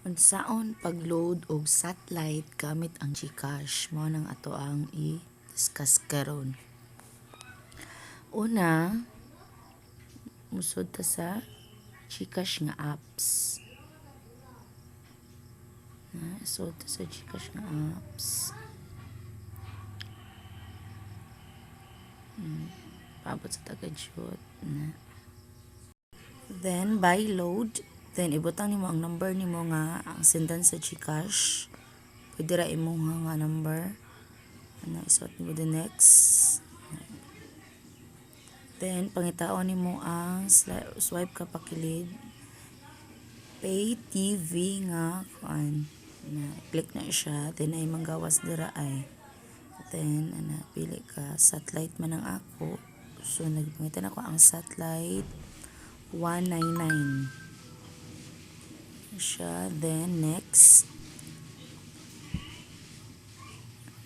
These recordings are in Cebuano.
Unsaon pag-load og satellite gamit ang GCash, mao nang ato ang i-discuss karon. Una, musud ta sa GCash nga apps. Na, sud ta sa GCash nga apps. Paabot sa taga-jud na. Then buy load, then ibutang nimo ang number nimo nga ang sendan sa GCash. Pwede ra imong nga number. Ana, isuot nimo the next. Then pangitaon nimo ang swipe ka pakilid, pay TV nga kuan na, click na siya, then ay manggawas dira ay. Then ana, pili ka, satellite man ang ako. So nagpangitan ako ang satellite 199 siya, then next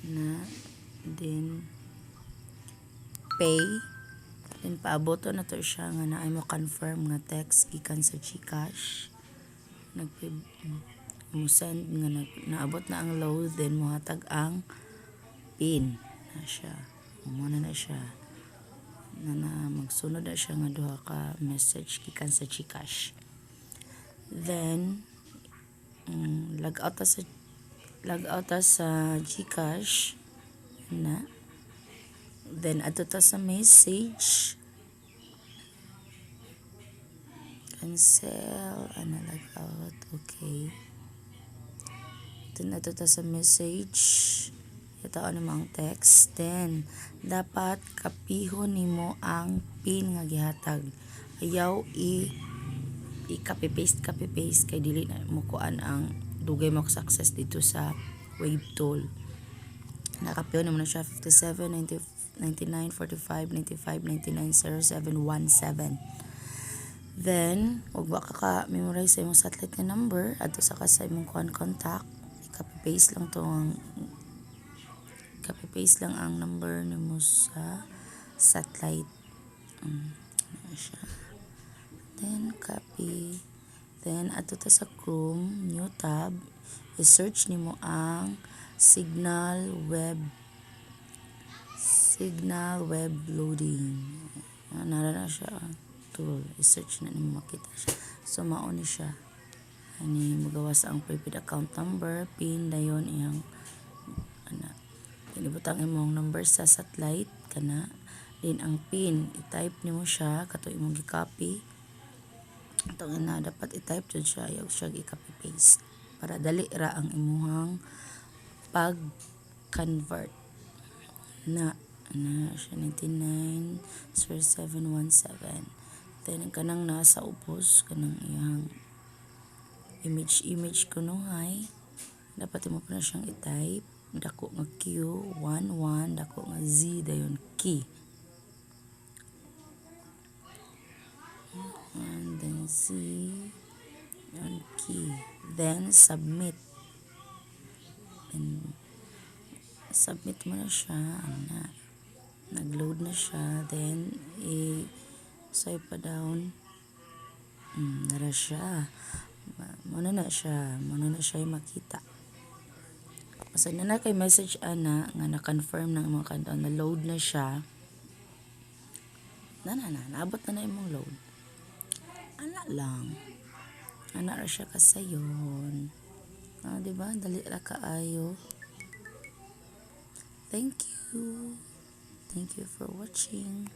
na, then pay, then paaboto na to siya nga naay mo confirm nga text gikan sa GCash. Nag mo send nga naabot na ang load, then mohatag ang PIN na siya. Mo na siya na, na magsunod na siya nga duha ka message gikan sa GCash. Then log out ta sa GCash na, then adto ta sa message, cancel ana, log out, okay. Then adto ta sa message, itaon nimo ang text, then dapat kapihon nimo ang PIN nga gihatag. Ayaw i i-copy paste, copy paste, kay dili na mo kuan ang dugay mo success dito sa Wave tool. Nakapihon nimo na siya 57 90 99 45 95 99 07 17. Then ug wa ka ka memorize sa imong satellite nga number, adto sa ka sa imong kuan, contact, i-copy paste lang to ang copy paste lang ang number nimo sa satellite. Na siya. Then copy, then adto ta sa Chrome, new tab, i-search nimo ang signal web loading. Ah, nara na siya tool, i-search na nimo, makita siya. So mao ni siya ani, mogawas ang prepaid account number, PIN, dayon iyang ana. Then ibutang imong number sa satellite kana, then ang PIN i-type nimo siya kato imong gi-copy. Atong ina, dapat i-type jud siya, ayaw siya i-copy paste para dali ra ang imuhang pag convert na. Ana siya, 99 0717. Then kanang nasa ubos, kanang iyang image image kunohay, dapat imo pa na siyang i-type, dako nga Q 11 dako nga Z dayon key and then Z and key, then submit. Then submit mo na siya ana, nag-load na siya. Then i swipe pa down. Nara siya, mo na siya makita. Basta na na kay message ana nga na-confirm ng imong kanto na load na siya na, na na naabot na na imong load. Ana lang, ana ra siya kasayon. Ah, di ba dali ra kaayo? Thank you, thank you for watching.